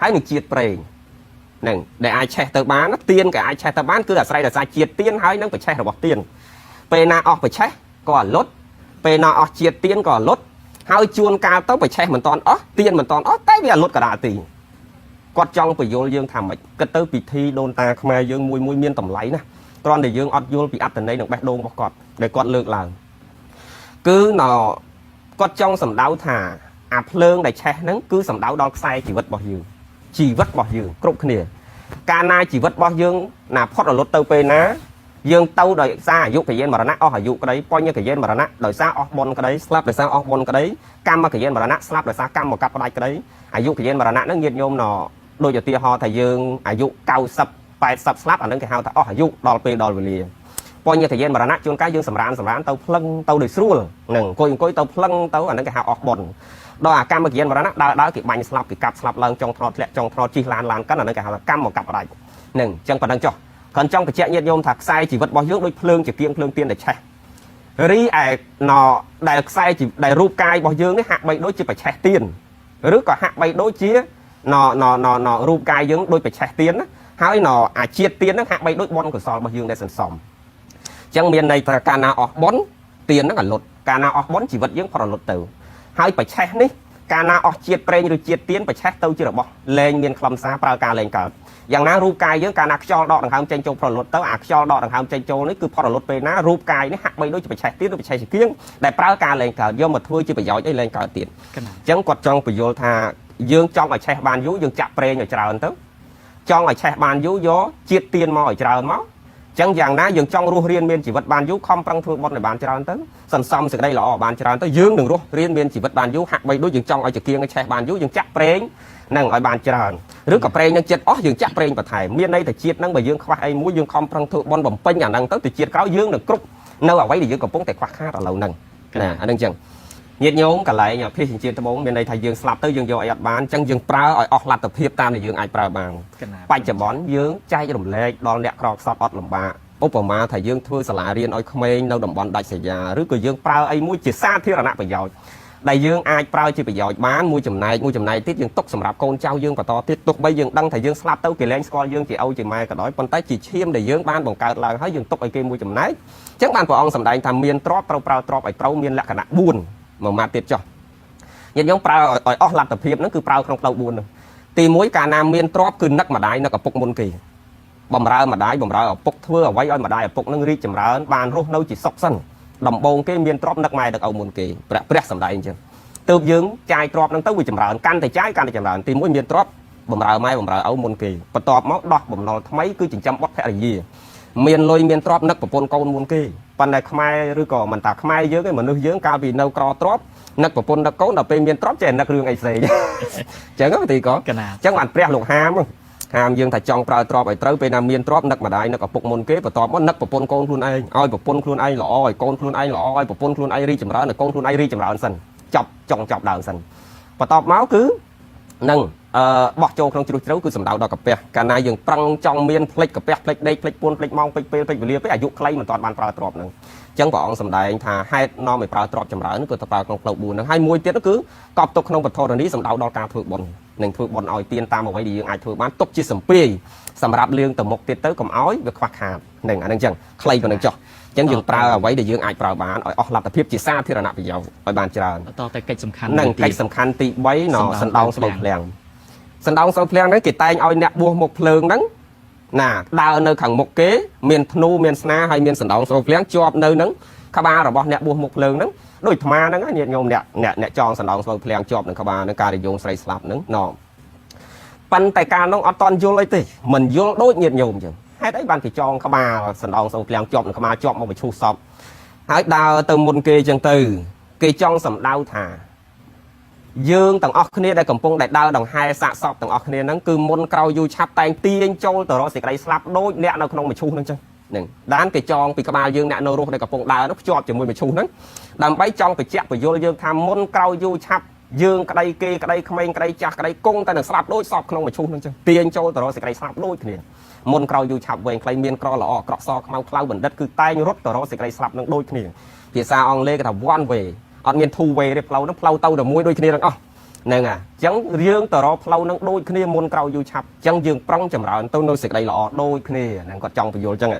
ហើយនឹងជាតិប្រេងហ្នឹងដែលអាចឆេះទៅបានទៀនក៏អាចឆេះទៅបានគឺអាស្រ័យដោយសារជាតិទៀនហើយនឹងបច្ឆេះរបស់ទៀនពេលណាអស់បច្ឆេះក៏អាលុតពេលណាអស់ជាតិទៀនក៏អាលុតហើយជួនកាលទៅបច្ឆេះមិនតាន់អស់ទៀនមិនតាន់អស់តែវាអាលុតក៏ដាក់ទីគាត់ចង់បញ្យល់យើងថាម៉េចគិតទៅពិធីដូនតាខ្មែរយើងមួយមួយមានតម្លៃណាស់គ្រាន់តែយើងអត់យល់ពីអត្ថន័យនិងបេះដូងរបស់គាត់ដែលគាត់លើកឡើងគឺណគាត់ចង់សម្ដៅថាអាភ្លើងដែលឆេះហ្នឹងគឺសម្ដៅដល់ខ្សែជីវិតរបស់យើងជីវិតរបស់យើងគ្រប់គ្នាកាលណាជីវិតរបស់យើងណាផុតរលត់ទៅពេលណាយើងទៅដោយសារអាយុកយានមរណៈអស់អាយុក្តីបញ្ញកយានមរណៈដោយសារអស់បុណ្យក្តីស្លាប់ដោយសារអស់បុណ្យក្តីកម្មកយានមរណៈស្លាប់ដោយសារកម្មមកកាត់ផ្ដាច់ក្តីអាយុកយានមរណៈហ្នឹងញាតិញោមណដូចឧទាហរណ៍ថាយើងអាយុ90 80ស្លាប់អាហ្នឹងគេហៅថាអស់អាយុដល់ពេលដល់វេលាបញ្ញកយានមរណៈជួនកាលយើងសម្រានសម្រានទៅភ្លឹងទៅដោយស្រួលហ្នឹងអង្គុយអង្គុយទៅភ្លឹងទៅអាហ្នឹងគេហៅអស់បុណ្យដល់អាកម្មកយានមរណៈដើរដើរគេបាញ់ស្លាប់គេកាប់ស្លាប់ឡើងចុងថ្នោតធ្លាក់ចុងថ្នោតជិះឡានឡានកាន់អាហ្នឹងគេហៅថាកម្មមកកាប់ផ្ដាច់ហ្នឹងអញ្ចឹងប៉ុណ្ណឹងចុះគ្រាន់ចង់បញ្ជាក់ញាតិញោមថាខ្សែជីវិតរបស់យើងដូចភ្លើងជាគៀងភ្លើងទៀនដែលឆេះរីឯណដែលខ្សែដែលរូបកាយរបស់យើងនេះហាក់បីដូចជាប្រឆេះទៀនឬក៏ហាក់បីដូចជាណណណណរូបកាយយើងដូចប្រឆេះទៀនណាហើយណអាជាតិទៀនហ្នឹងហាក់បីដូចបុណ្យកុសលរបស់យើងដែលសន្សំអញ្ចឹងមានន័យថាកាលណាអស់បុណ្យទៀនហ្នឹងអាលុតកាលណាអស់បុណ្យជីវិតយើងផុតរលត់ទៅហើយប្រឆេះនេះកាលណាអស់ជាតិប្រេងឬជាតិទៀនប្រឆេះទៅជារបស់លែងមានខ្លឹមសារប្រើការលែងកើតយ៉ាងណារូបកាយយើងកាលណាខ្យល់ដកដង្ហើមចេញចូលផុតរលត់ទៅអាខ្យល់ដកដង្ហើមចេញចូលនេះគឺផុតរលត់ពេលណារូបកាយនេះហាក់បីដូចជាប្រឆេះទៀនឬប្រឆេះជាគៀងដែលប្រើការលែងកើតយកមកធ្វើជាប្រយោជន៍អីលែងកើតទៀត កណា អញ្ចឹងគាត់ចង់បញ្យល់ថាយើងចង់ឲ្យឆេះបានយូរយើងចាក់ប្រេងឲ្យច្រើនទៅចង់ឲ្យឆេះបានយូរយកជាតិទៀនមកឲ្យច្រើនមកអញ្ចឹងយ៉ាងណាយើងចង់រស់រៀនមានជីវិតបានយូរខំប្រឹងធ្វើបុណ្យឲ្យបានច្រើនទៅសន្សំសេចក្តីល្អឲ្យបានច្រើនទៅយើងនឹងរស់រៀនមានជីវិតបានយូរហាក់បីដូចយើងចង់ឲ្យចង្គៀងឲ្យឆេះបានយូរយើងចាក់ប្រេងនឹងឲ្យបានច្រើនឬក៏ប្រេងនឹងចិត្តអស់យើងចាក់ប្រេងបន្ថែមមានន័យថាជាតិហ្នឹងបើយើងខ្វះអីមួយយើងខំប្រឹងធ្វើបុណ្យបំពេញអាហ្នឹងទៅទៅជាតិក្រោយយើងនឹងគ្រប់នៅអ្វីដែលយើងកំពុងតែខ្វះខាតឥឡូវហ្នឹងណាអាហ្នឹងអញ្ចឹងញាតិញោមកន្លែងភាសចិញ្ចៀនត្បូងមានន័យថាយើងស្លាប់ទៅយើងយកអីអត់បានអញ្ចឹងយើងប្រើឲ្យអស់លទ្ធភាពតាមដែលយើងអាចប្រើបាន កណា បច្ចុប្បន្នយើងចែករំលែកដល់អ្នកក្រខ្សត់អត់លំបាកឧបមាថាយើងធ្វើសាលារៀនឲ្យក្មេងនៅតំបន់ដាច់ស្រយាលឬក៏យើងប្រើអីមួយជាសាធារណប្រយោជន៍ដែលយើងអាចប្រើជាប្រយោជន៍បានមួយចំណែកមួយចំណែកទៀតយើងទុកសម្រាប់កូនចៅយើងបន្តទៀតទោះបីយើងដឹងថាយើងស្លាប់ទៅគេលែងស្គាល់យើងជាឪជាម៉ែក៏ដោយប៉ុន្តែជាឈាមដែលយើងបានបង្កើតឡើងហើយយើងទុកឲ្យគេមួយចំណែកអញ្ចឹងបានព្រះអង្គសម្ដែងថាមានទ្រព្យត្រូវប្រើទ្រព្យឲ្យត្រូវមានលក្ខណៈ4មួយម៉ាត់ទៀតចុះញាតិញោមប្រើឲ្យអស់លទ្ធភាពហ្នឹងគឺប្រើក្នុងផ្លូវ4ហ្នឹងទី1កាលណាមានទ្រព្យគឺនឹកម្ដាយនឹកឪពុកមុនគេបំរើម្ដាយបំរើឪពុកធ្វើអ្វីឲ្យម្ដាយឪពុកនឹងរីកចម្រើនបានរស់នៅជាសុខសិនដំបូងគេមានទ្រព្យនឹកម៉ែនឹកឪមុនគេព្រះព្រះសម្ដែងអញ្ចឹងទើបយើងចាយទ្រព្យហ្នឹងទៅវាចម្រើនកាន់តែចាយកាន់តែចម្រើនទី1មានទ្រព្យបំរើម៉ែបំរើឪមុនគេបន្ទាប់មកដោះបំណុលថ្មីគឺចិញ្ចឹមបុត្រភរិយាមានលុយមានទ្រព្យនឹកប្រពន្ធកូនមុនគេប៉ុន្តែខ្មែរឬក៏មិនថាខ្មែរយើងទេមនុស្សយើងកាលពីនៅក្រទ្រព្យនឹកប្រពន្ធនឹកកូនដល់ពេលមានទ្រព្យចេះនឹករឿងអីផ្សេងអញ្ចឹងទីក កណា អញ្ចឹងបានព្រះលោកហាមហាមយើងថាចង់ប្រើទ្រព្យឲ្យត្រូវពេលណាមានទ្រព្យនឹកម្ដាយនឹកឪពុកមុនគេបន្ទាប់មកនឹកប្រពន្ធកូនខ្លួនឯងឲ្យប្រពន្ធខ្លួនឯងល្អឲ្យកូនខ្លួនឯងល្អឲ្យប្រពន្ធខ្លួនឯងរីកចម្រើនឲ្យកូនខ្លួនឯងរីកចម្រើនសិនចប់ចុងចប់ដើមសិនបន្ទាប់មកគឺនឹងអឺបោះចូលក្នុងជ្រោះជ្រៅគឺសំដៅដល់កាពះកាលណាយើងប្រឹងចង់មានផ្លិចកាពះផ្លិចដេកផ្លិចពួនផ្លិចម៉ោងផ្លិចពេលផ្លិចវេលាពេកអាយុខ្លីមិនទាន់បានប្រើទ្រព្យហ្នឹងអញ្ចឹងព្រះអង្គសម្ដែងថាហេតុនាំឲ្យប្រើទ្រព្យចម្រើនគឺទៅប្រើក្នុងផ្លូវ4ហ្នឹងហើយមួយទៀតគឺកប់ទុកក្នុងពធរនីសំដៅដល់ការធ្វើបុណ្យនឹងធ្វើបុណ្យឲ្យទានតាមអ្វីដែលយើងអាចធ្វើបានទុកជាសម្ពាយសម្រាប់លឿងទៅមុខទៀតទៅកុំឲ្យវាខ្វះខាតនឹងអាហ្នឹងអញ្ចឹងខ្លីប៉ុណ្្នឹងចុះអញ្ចឹងយើងប្រើអ្វីដែលយើងអាចប្រើបានឲ្យអស់លទ្ធភាពជាសាធារណប្រយោជន៍ឲ្យបានច្រើន បន្តទៅកិច្ចសំខាន់ នឹង មួយទៀត កិច្ចសំខាន់ទី3ណ សណ្ដោ សណ្ដោង ងស្បូវភ្ល ស្បូវភ្លាំង សណ្ដោងស្បូវភ្លាំងហ្នឹងគេតែងឲ្យអ្នកបួសមុខភ្លើងហ្នឹងណាដើរនៅខាងមុខគេមានធ្នូមានស្នាហើយមានសណ្ដោងស្បូវភ្លាំងជាប់នៅហ្នឹងក្បាលរបស់អ្នកបួសមុខភ្លើងហ្នឹងដូចអាត្មាហ្នឹងណាញាតិញោមអ្នកអ្នកអ្នកចងសណ្ដោងស្បូវភ្លាំងជាប់នឹងក្បាលហ្នឹងការនិយមស្រីស្លាប់ហ្នឹងណប៉ុន្តែកាលនោះអត់តន់យល់អីទេមិនយល់ដូចញាតិញោមអញ្ចឹងហេតុអីបានគេចងក្បាលសណ្ដោងស្បូវភ្លាំងជាប់នឹងក្បាលជាប់មកបញ្ឈូសសពហើយដើរទៅមុនគេអញ្ចឹងទៅគេចង់សម្ដៅថា យើងទាំងអស់គ្នាដែលកំពុងតែដើរដង្ហែសាកសពទាំងអស់គ្នាហ្នឹងគឺមុនក្រោយយូរឆាប់តែងទាញចូលទៅរកសេចក្តីស្លាប់ដូចអ្នកនៅក្នុងមឈូសហ្នឹងចឹងហ្នឹងដានគេចងពីក្បាលយើងអ្នកនៅរស់ដែលកំពុងដើរនោះភ្ជាប់ជាមួយមឈូសហ្នឹងដើម្បីចង់បញ្ជាក់បញ្យល់យើងថាមុនក្រោយយូរឆាប់ យើងក្តីគេក្តីក្មេងក្តីចាស់ក្តីគង់តែនឹងស្លាប់ដូចសពក្នុងមឈូសហ្នឹងចឹងទាញចូលទៅរកសេចក្តីស្លាប់ដូចគ្នាមុនក្រោយយូរឆាប់វែងខ្លីមានក្រល្អក្រក់សខ្មៅខ្លៅបណ្ឌិតគឺតែងរត់ទៅរកសេចក្តីស្លាប់នឹងដូចគ្នាភាសាអង់គ្លេសគេថា one way អត់មាន two way ទេផ្លូវហ្នឹងផ្លូវទៅតែមួយដូចគ្នាទាំងអស់ហ្នឹងហើយអញ្ចឹងយើងទៅរកផ្លូវហ្នឹងដូចគ្នាមុនក្រោយយូរឆាប់អញ្ចឹងយើងប្រឹងចម្រើនទៅនៅសេចក្តីល្អដូចគ្នាហ្នឹងគាត់ចង់បញ្យល់អញ្ចឹង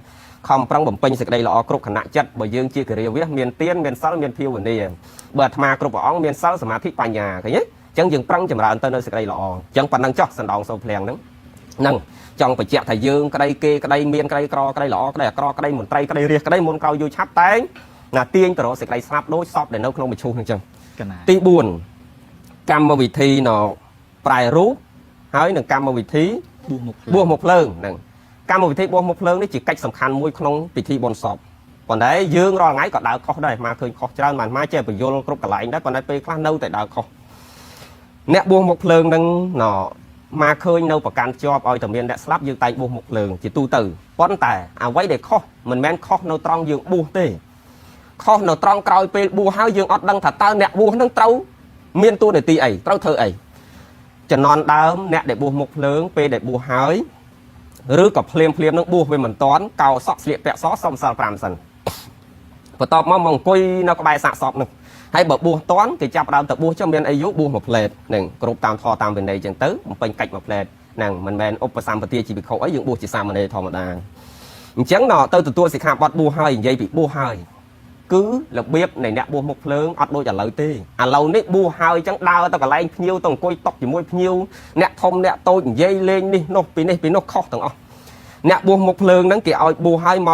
ខំប្រឹងបំពេញសេចក្តីល្អគ្រប់ខណៈចិត្តបើយើងជាគរិយាវិសមានទានមានសិលមានភាវនាបើអាត្មាគ្រប់ព្រះអង្គមានសិលសមាធិបញ្ញាឃើញទេអញ្ចឹងយើងប្រឹងចម្រើនទៅនៅសេចក្តីល្អអញ្ចឹងប៉ុណ្ណឹងចុះសណ្ដោងសូភ្លៀងហ្នឹងហ្នឹងចង់បញ្ជាក់ថាយើងក្តីគេក្តីមានក្តីក្រក្តីល្អក្តីអាក្រក់ក្តីមន្ត្រីក្តីរាជក្តីមុនក្រោយយូរឆាប់តែងណាទាញទៅរកសេចក្តីស្លាប់ដូចសពដែលនៅក្នុងមឈូសហ្នឹងអញ្ចឹង កណា ទី4កម្មវិធីណប្រែរូបហើយនឹងកម្មវិធី បួសមុខ បួសមកភ្លើងហ្នឹងកម្មវិធីបួសមកភ្លើងនេះជាកិច្ចសំខាន់មួយក្នុងពិធីបុណ្យសពប៉ុន្តែយើងរាល់ថ្ងៃក៏ដើរខុសដែរមកឃើញខុសច្រើនបានមកចេះបញ្យលគ្រប់កន្លែងដែរប៉ុន្តែពេលខ្លះនៅតែដើរខុសអ្នកបួសមកភ្លើងហ្នឹងណមកឃើញនៅប្រកាន់ជាប់ឲ្យតែមានអ្នកស្លាប់យើងតែងបួសមកភ្លើងជាទូទៅប៉ុន្តែអ្វីដែលខុសមិនមែនខុសនៅត្រង់យើងបួសទេខុសនៅត្រង់ក្រោយពេលបួសហើយយើងអត់ដឹងថាតើអ្នកបួសហ្នឹងត្រូវមានតួនាទីអីត្រូវធ្វើអីចំណន់ដើមអ្នកដែលបួសមុខភ្លើងពេលដែលបួសហើយឬក៏ភ្លាមភ្លាមនឹងបួសវាមិនតាន់កោសក់ស្លៀកពាក់សសុំសិល5សិនបន្ទាប់មកមកអង្គុយនៅក្បែរសាកសពនឹងហើយបើបួសតាន់គេចាប់ដើមទៅបួសចុះមានអីយូបួសមួយផ្លែតនឹងគ្រប់តាមធម៌តាមវិន័យចឹងទៅបំពេញកិច្ចមួយផ្លែតហ្នឹងមិនមែនឧបសម្បទាជាភិក្ខុអីយើងបួសជាសាមណេរធម្មតាអញ្ចឹងដល់ទៅទទួលសិក្ខាបទបួសហើយនិយាយពីបួសហើយគឺរបៀបនៃអ្នកបួសមុខភ្លើងអត់ដូចឥឡូវទេឥឡូវនេះបួសហើយអញ្ចឹងដើរទៅកន្លែងភ្ញៀវទៅអង្គុយតុកជាមួយភ្ញៀវអ្នកធំអ្នកតូចនិយាយលេងនេះនោះពីនេះពីនោះខុសទាំងអស់អ្នកបួសមុខភ្លើងហ្នឹងគេឲ្យបួសហើយម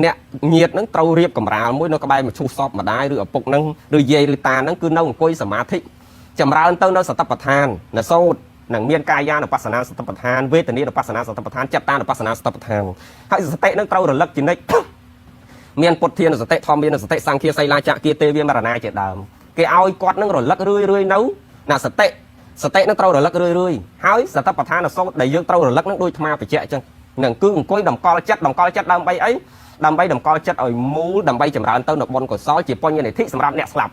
កអ្នកញាតហ្នឹងត្រូវរៀបកម្រាលមួយនៅក្បែរមឈូសសពម្ដាយឬឪពុកហ្នឹងឬយាយឬតាហ្នឹងគឺនៅអង្គុយសមាធិចម្រើនទៅនៅសតិប្បដ្ឋាននៅសូត្រនឹងមានកាយានុបស្សនាសតិប្បដ្ឋានវេទនានុបស្សនាសតិប្បដ្ឋានចិត្តតានុបស្សនាសតិប្បដ្ឋានហើយសតិហ្នឹងត្រូវរលឹកជានិច្ច មានពុទ្ធានុសតិធម្មានុសតិសង្ឃាសីលាចគាទេវាមរណាជាដើមគេឲ្យគាត់នឹងរលឹករឿយរឿយនៅណាសតិសតិនឹងត្រូវរលឹករឿយរឿយហើយសតិប្បដ្ឋានសូត្រដែលយើងត្រូវរលឹកនឹងដូចអាត្មាបញ្ជាក់អញ្ចឹងនឹងគឺអង្គុយតម្កល់ចិត្តតម្កល់ចិត្តដើម្បីអីដើម្បីតម្កល់ចិត្តឲ្យមូលដើម្បីចម្រើនទៅនៅបុណ្យកុសលជាបញ្ញនិធិសម្រាប់អ្នកស្លាប់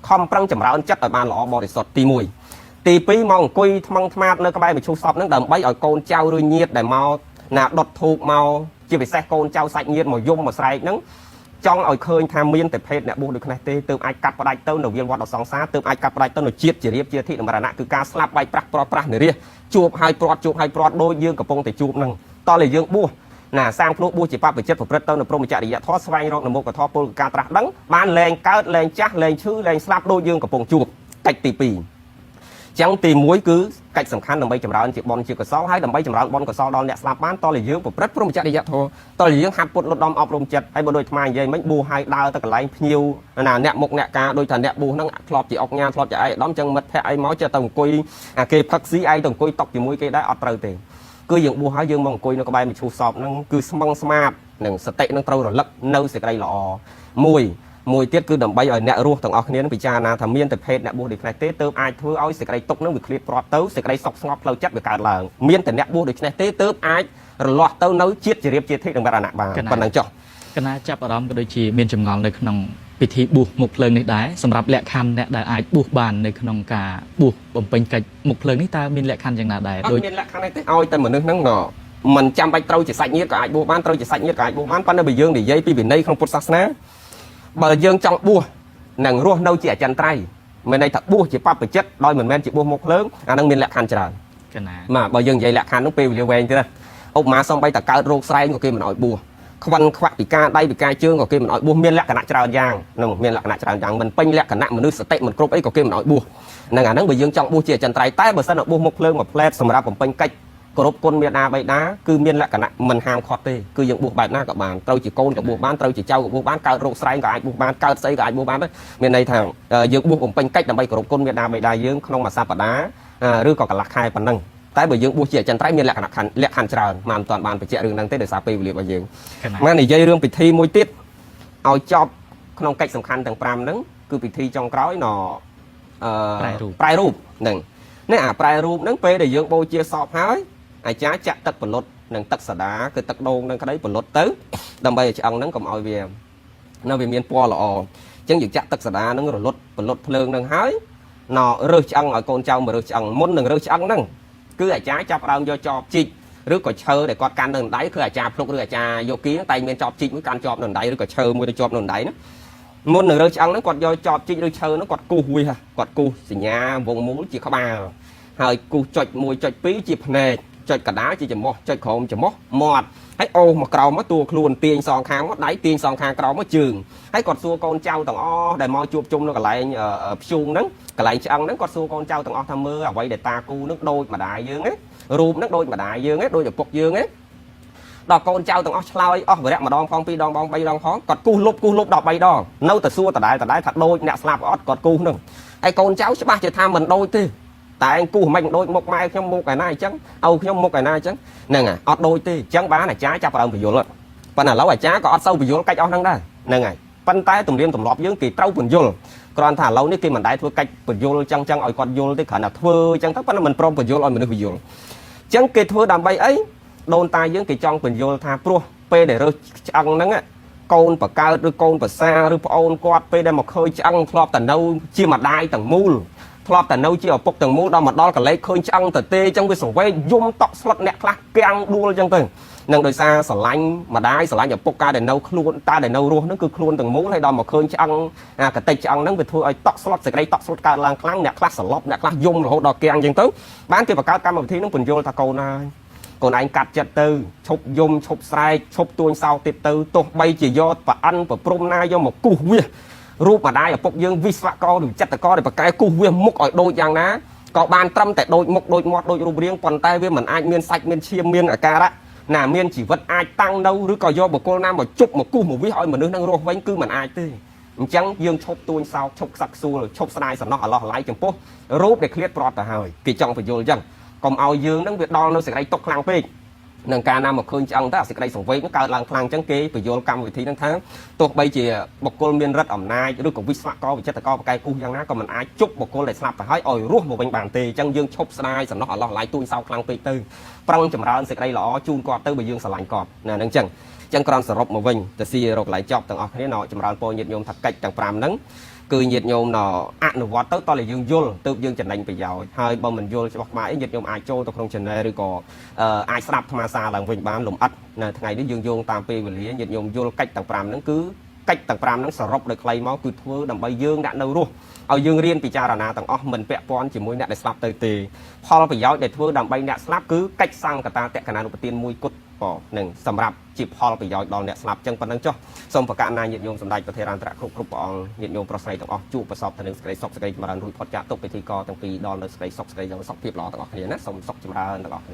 ខំប្រឹងចម្រើនចិត្តឲ្យបានល្អបរិសុទ្ធទី1ទី2មកអង្គុយថ្មឹងថ្មាតនៅក្បែរមឈូសសពនឹងដើម្បីឲ្យកូនចៅឬញាតិដែលមកណាដុតធូបមកជាពិសេសកូនចៅសាច់ញាតិមកយំមកស្រែកហ្នឹង ចង់ឲ្យឃើញថាមានតែភេទអ្នកបួសដូចនេះទេទើបអាចកាត់ផ្ដាច់ទៅនៅវាលវត្តអសង្សារទើបអាចកាត់ផ្ដាច់ទៅនៅជាតិជារៀបជាធិមរណៈគឺការស្លាប់បែកប្រាស់ប្រប្រាស់និរះជួបហើយព្រាត់ជួបហើយព្រាត់ដូចយើងកំពុងតែជួបនឹងតោះតែយើងបួសណាសាងភ្លោះបួសជាបព្វជិតប្រព្រឹត្តទៅនៅព្រហ្មចរិយធម៌ស្វែងរកនមុខធម៌ពលការត្រាស់ដឹងបានលែងកើតលែងចាស់លែងឈឺលែងស្លាប់ដូចយើងកំពុងជួបកិច្ចទី2ចឹងទី1គឺកិច្ចសំខាន់ដើម្បីចម្រើនជាបុណ្យជាកុសលហើយដើម្បីចម្រើនបុណ្យកុសលដល់អ្នកស្លាប់បានតើយើងប្រព្រឹត្តព្រហ្មចរិយធម៌តើយើងហាត់ពុតលត់ដំអប់រំចិត្តហើយបើដូចអាត្មានិយាយមិញបួសហើយដើរទៅកន្លែងភ្ញៀវណាអ្នកមុខអ្នកការដូចថាអ្នកបួសហ្នឹងធ្លាប់ជាអុកញ៉ាធ្លាប់ជាឯកឧត្តមចឹងមិត្តភក្តិអីមកចេះតែអង្គុយអាគេផឹកស៊ីឯងទៅអង្គុយតុកជាមួយគេដែរអត់ត្រូវទេគឺយើងបួសហើយយើងមកអង្គុយនៅក្បែរមឈូសសពហ្នឹងគឺស្មឹងស្មាតនិងសតិនឹងត្រូវរលឹកនៅសេចក្តីល្អមួយមួយទៀតគឺដើម្បីឲ្យអ្នករស់ទាំងអស់គ្នានឹងពិចារណាថាមានតែភេទអ្នកបួសដូចនេះទេទើបអាចធ្វើឲ្យសេចក្តីទុក្ខនឹងវាឃ្លាតព្រាត់ទៅសេចក្តីសុខស្ងប់ផ្លូវចិត្តវាកើតឡើងមានតែអ្នកបួសដូច្នេះទេទើបអាចរលាស់ទៅនៅជាតិជារៀបជាធិនិងមរណៈបានប៉ុណ្ណឹងចុះ កណាចាប់អារម្មណ៍ក៏ដូចជាមានចម្ងល់នៅក្នុងពិធីបួសមុខភ្លើងនេះដែរសម្រាប់លក្ខខណ្ឌអ្នកដែលអាចបួសបាននៅក្នុងការបួសបំពេញកិច្ចមុខភ្លើងនេះតើមានលក្ខខណ្ឌយ៉ាងណាដែរ អត់ ដូច មានលក្ខខណ្ឌអីទេឲ្យតែមនុស្សហ្នឹងណមិនចាំបាច់ត្រូវជាសាច់ញាតិក៏អាចបួសបានត្រូវជាសាច់ញាតិក៏អាចបួសបានប៉ុន្តែបើយើងនិយាយពីវិន័យក្នុងពុទ្ធសាសនាបើយើងចង់បួសនិងរស់នៅជាអចិន្ត្រៃយ៍មានន័យថាបួសជាបព្វជិតដោយមិនមែនជាបួសមុខភ្លើងអាហ្នឹងមានលក្ខខណ្ឌច្រើន កណា បាទបើយើងនិយាយលក្ខខណ្ឌហ្នឹងពេលវេលាវែងទៀតណាឧបមាសំបីតកើតរោគស្រែងក៏គេមិនឲ្យបួសខ្វិនខ្វាក់ពីការដៃពីការជើងក៏គេមិនឲ្យបួសមានលក្ខណៈច្រើនយ៉ាងហ្នឹងមានលក្ខណៈច្រើនយ៉ាងមិនពេញលក្ខណៈមនុស្សសតិមិនគ្រប់អីក៏គេមិនឲ្យបួសហ្នឹងអាហ្នឹងបើយើងចង់បួសជាអចិន្ត្រៃយ៍តែបើសិនឲ្យបួសមុខភ្លើងមួយផ្លែតសម្រាប់បំពេញកិច្ចគោរពគុណមេដាបៃតាគឺមានលក្ខណៈមិនហាមឃាត់ទេគឺយើងបួសបែបណាក៏បានត្រូវជាកូនក៏បួសបានត្រូវជាចៅក៏បួសបានកើតរោគស្រែងក៏អាចបួសបានកើតស្អីក៏អាចបួសបានដែរមានន័យថាយើងបួសបំពេញកិច្ចដើម្បីគោរពគុណមេដាបៃតាយើងក្នុងមួយសប្តាហ៍ឬក៏កន្លះខែប៉ុណ្ណឹងតែបើយើងបួសជាអចិន្ត្រៃយ៍មានលក្ខណៈលក្ខខណ្ឌច្រើនមកមិនទាន់បានបញ្ជាក់រឿងហ្នឹងទេដោយសារពេលវេលារបស់យើង កណា មកនិយាយរឿងពិធីមួយទៀតឲ្យចប់ក្នុងកិច្ចសំខាន់ទាំង5ហ្នឹងគឺពិធីចុងក្រោយណអឺប្រែរូបហ្នឹងនេះអាប្រែរូបហ្នឹងពេលដែលយើងបូជាសពហើយអាចារ្យចាក់ទឹកបលុតនិងទឹកសដាគឺទឹកដូងនឹងក្តីបលុតទៅដើម្បីឲ្យឆ្អឹងហ្នឹងកុំឲ្យវានៅវាមានពណ៌ល្អអញ្ចឹងយើងចាក់ទឹកសដាហ្នឹងរលត់បលុតភ្លើងហ្នឹងហើយ ណរើសឆ្អឹងឲ្យកូនចៅមករើសឆ្អឹងមុននឹងរើសឆ្អឹងហ្នឹងគឺអាចារ្យចាប់ផ្ដើមយកចបជីកឬក៏ឈើដែលគាត់កាន់នៅដៃគឺអាចារ្យភ្លុកឬអាចារ្យយោគីហ្នឹងតែមានចបជីកមួយកាន់ជាប់នៅដៃឬក៏ឈើមួយទៅជាប់នៅដៃហ្នឹងមុននឹងរើសឆ្អឹងហ្នឹងគាត់យកចបជីកឬឈើហ្នឹងគាត់គូសវាសគាត់គូសសញ្ញាវងមូលជាក្បាលហើយគូសចុច1ចុច2ជាភ្នែកចុចកដាលជាច្រមុះចុចក្រោមច្រមុះមាត់ហើយអូសមកក្រោមមកតួខ្លួនទាញសងខាងមកដៃទាញសងខាងក្រោមមកជើងហើយគាត់សួរកូនចៅទាំងអស់ដែលមកជួបជុំនៅកន្លែងព្យូងហ្នឹងកន្លែងឆ្អឹងហ្នឹងគាត់សួរកូនចៅទាំងអស់ថាមើលអ្វីដែលតាគូហ្នឹងដូចម្ដាយយើងណារូបហ្នឹងដូចម្ដាយយើងណាដូចឪពុកយើងណាដល់កូនចៅទាំងអស់ឆ្លើយអស់វរៈម្ដងផងពីរដងបង3ដងផងគាត់គូសលុបគូសលុបដល់3ដងនៅតែសួរដដែលដដែលថាដូចអ្នកស្លាប់អត់គាត់គូសហ្នឹងហើយកូនចៅច្បាស់ជាថាមិនដូចទេតែឯងគូសមិនដូចមុខម៉ែខ្ញុំមុខឯណាអញ្ចឹងឪខ្ញុំមុខឯណាអញ្ចឹងហ្នឹងហើយអត់ដូចទេអញ្ចឹងបានអាចារ្យចាប់ផ្ដើមពយល់ប៉ុន្តែឥឡូវអាចារ្យក៏អត់សូវពយល់កាច់អស់ហ្នឹងដែរហ្នឹងហើយប៉ុន្តែទំនៀមទម្លាប់យើងគេត្រូវពន្យល់គ្រាន់ថាឥឡូវនេះគេមិនដែលធ្វើកាច់ពន្យល់ចឹងចឹងឲ្យគាត់យល់ទេគ្រាន់តែធ្វើចឹងទៅប៉ុន្តែមិនព្រមពន្យល់ឲ្យមនុស្សពន្យល់ចឹងគេធ្វើដើម្បីអីដូនតាយើងគេចង់ពន្យល់ថាព្រោះពេលដែលរើសឆ្អឹងហ្នឹងកូនបកើតឬកូនប្រសាឬប្អូនគាត់ពេលដែលមកឃើញឆ្អឹងធ្លាប់តែនៅជាម្ដាយទាំងមូលធ្លាប់តែនៅជាឪពុកទាំងមូលដល់មកដល់កលេសឃើញឆ្អឹងទៅទេចឹងវាសង្វេគយំតក់ស្លុតអ្នកខ្លះគាំងដួលចឹងទៅនឹងដោយសារស្រឡាញ់ម្ដាយស្រឡាញ់ឪពុកកាលដែលនៅខ្លួនតាដែលនៅរស់ហ្នឹងគឺខ្លួនទាំងមូលហើយដល់មកឃើញឆ្អឹងអាកតិចឆ្អឹងហ្នឹងវាធ្វើឲ្យតក់ស្លុតសេចក្តីតក់ស្លុតកើតឡើងខ្លាំងអ្នកខ្លះសន្លប់អ្នកខ្លះយំរហូតដល់គាំងចឹងទៅបានគេបង្កើតកម្មវិធីហ្នឹងពន្យល់ថាកូនហើយកូនឯងកាត់ចិត្តទៅឈប់យំឈប់ស្រែកឈប់ទួញសោកទៀតទៅទោះបីជាយកប្រអិនប្រព្រំណាយកមកគូសវាសរូបម្ដាយឪពុកយើងវិស្វករឬចិត្តករដែលប្រកែគូសវាសមុខឲ្យដូចយ៉ាងណាក៏បានត្រឹមតែដូចមុខដូចមាត់ដូចរូបរាងប៉ុន្តែវាមិនអាចមានសាច់មានឈាមមានអាការៈណាមានជីវិតអាចតាំងនៅឬក៏យកបុគ្គលណាមកជប់មកគូសមកវាសឲ្យមនុស្សនឹងរស់វិញគឺមិនអាចទេអញ្ចឹងយើងឈប់ទួញសោកឈប់ខ្សឹកខ្សួលឈប់ស្ដាយសំណោះអាឡោះអាល័យចំពោះរូបដែលឃ្លាតប្រត់ទៅហើយគេចង់បញ្យល់អញ្ចឹងកុំឲ្យយើងនឹងវាដល់នៅសេចក្តីទុកខ្លាំងពេកនឹងការណាមកឃើញឆ្អឹងទៅអាសេចក្តីសង្វេគនឹងកើតឡើងខ្លាំងអញ្ចឹងគេបញ្យល់កម្មវិធីហ្នឹងថាទោះបីជាបុគ្គលមានរិទ្ធអំណាចឬក៏វិស្វករវិចិត្រករបកែគូសយ៉ាងណាក៏មិនអាចជប់បុគ្គលដែលស្លាប់ទៅហើយឲ្យរស់មកវិញបានទេអញ្ចឹងយើងឈប់ស្ដាយសំណោះអាឡោះអាល័យទួញសោកខ្លាំងពេកទៅប្រឹងចម្រើនសេចក្តីល្អជូនគាត់ទៅបើយើងស្រឡាញ់គាត់ណាហ្នឹងអញ្ចឹងចឹងក្រនសរុបមកវិញទៅស៊ីរកកន្លែងចប់ទាំងអស់គ្នាណចម្រើនពរញាតិញោមថាកិច្ចទាំង5ហ្នឹងគឺញាតិញោមណអនុវត្តទៅតើយើងយល់ទៅយើងចំណេញប្រយោជន៍ហើយបើមិនយល់ច្បាស់ក្បាលអីញាតិញោមអាចចូលទៅក្នុង channel ឬក៏អាចស្ដាប់អាត្មាសារឡើងវិញបានលំអិតនៅថ្ងៃនេះយើងយោងតាមពេលវេលាញាតិញោមយល់កិច្ចទាំង5ហ្នឹងគឺកិច្ចទាំង5ហ្នឹងសរុបដោយខ្លីមកគឺធ្វើដើម្បីយើងអ្នកនៅរស់ឲ្យយើងរៀនពិចារណាទាំងអស់មិនពាក់ព័ន្ធជាមួយអ្នកដែលស្លាប់ទៅទេផលប្រយោជន៍ដែលធ្វើដើម្បីអ្នកស្លាប់គឺកិច្ចសង្កតាតក្កណានុប្រទានមួយគត់ក៏នឹងសម្រាប់ជាផលប្រយោជន៍ដល់អ្នកស្លាប់ចឹងប៉ុណ្ណឹងចុះសូមប្រកាសណាញាតិញោមសម្ដេចប្រធារាន្តរៈគ្រប់គ្រប់ព្រះអង្គញាតិញោមប្រុសស្រីទាំងអស់ជួបប្រសពទៅនឹងសេចក្តីសុខសេចក្តីចម្រើនរួចផុតចាកទុក្ខពិធីករទាំងពីរដល់នៅសេចក្តីសុខសេចក្តីសុខភាពល្អទាំងអស់គ្នាណាសូមសុខចម្រើនទាំងអស់គ្នា។